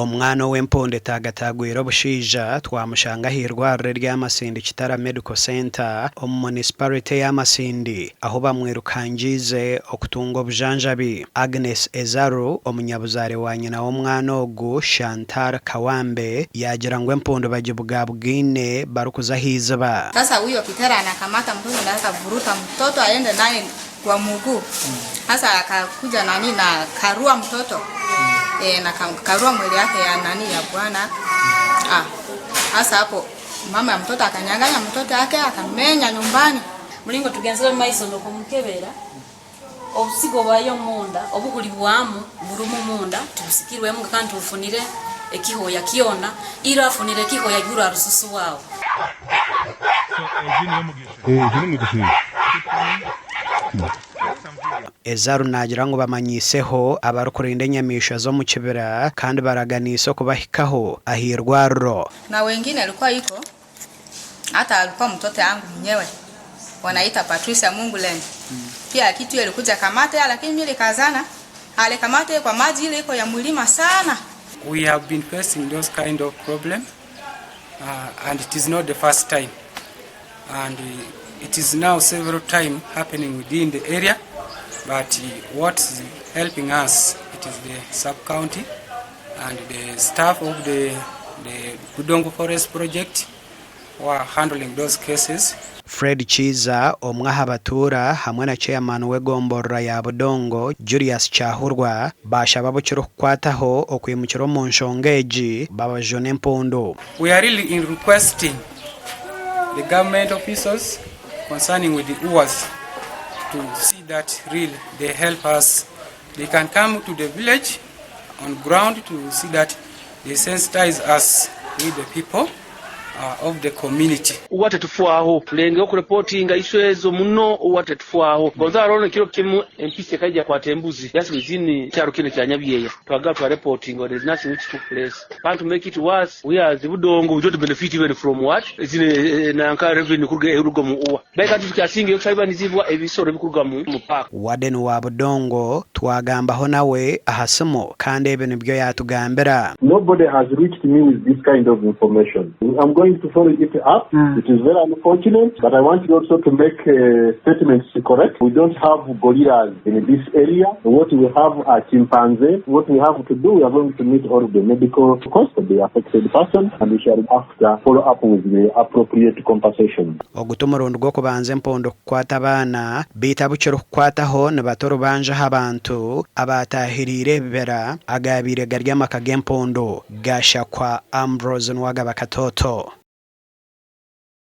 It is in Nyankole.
Omwana ow'empundu etaagatagwire obushaija twamushanga ah'eirwariro erya Masindi Kitara Medical Centre omu munisiparite eya Masindi ahu bamwirukangiize okutunga obujanjabi. Agnes Ezaru, omunyabuzaare wa nyina w'omwana ogu, Chantal Kawambe, yaagira ngu empundu bagibugabugaine barikuza ah'eiziba. Sasa huyo Kitara anakamata mtoto na akavuruta mtoto aende naye kwa muguu. Sasa akakuja nani na karua mtoto e, na karua mwili yake ya nani ya bwana. Ah, sasa hapo mama ya mtoto akanyang'anya mtoto yake akamenya nyumbani. Muringo tugenzire omu maiso n'okumukebera, obusigo bwayo omunda obuhuribwamu burimu omunda tibusikirwemu kandi tibufunire ekihooya kyona, ira afunire ekihooya iguru aha rususu aho. Ezaru naagira ngu bamanyiiseho abarikurinda enyamaishwa z'omu kibira kandi baraganiise okubahikaho ah'eirwariro. Na wengine alikuwa iko hata alikuwa mtoto yangu mwenyewe wanaita Patricia Mungulen pia kitu hiyo ilikuja kamata lakini mimi likazana alikamata kwa maji ile iko ya mlima sana. We have been facing those kind of problem and it is not the first time and it is now several time happening within the area but what is helping us it is the sub county and the staff of the, the Budongo Forest Project who are handling those cases. Fred Kiiza, omwe aha batuura hamwe na Chairman w'egomborora ya Budongo, Julius Kyahurwa baashaba abu kirikukwataho okwimukira omu nshonga egi babajune empundu. We are really in requesting the government officials concerning with the UWAs to see that really they help us. They can come to the village on ground to see that they sensitize us with the people uh, of the community. Uwa tetufwaho tulengeho kureportinga issue ezo muno uwa tetufwaho gonza haroho ekiro kimu empisi ekaija kwata embuzi just within kyaro kinu ekya Nyabyeya twagaba twa reportinga there is nothing which took place can't make it worse we as Budongo we don't benefit even from what zine nanka revenue kuruga eruga mu uwa baitu hati tukyasingayo kutalibanizibwa ebisoro ebikuruga mu park. Warden wa Budongo twagambaho nawe aha simu kandi ebi nibyo yaatugambira. Nobody has reached me with this kind of information. I'm going to follow it up. It is very unfortunate, but I want also to make statements correct. We don't have gorillas in this area. What we have are chimpanzee. What we have to do, we are going to meet all the medical costs of the affected person and we shall after follow up with the appropriate compensation. Ogu ti murundi gw'okubanza empundu kukwata abaana, beitu abu kirikukwataho nibata orubanja aha bantu abaataahiriire ebibira agaabaire gari amaka g'empundu. Gashakwa Ambrose Nuwagaba Katoto.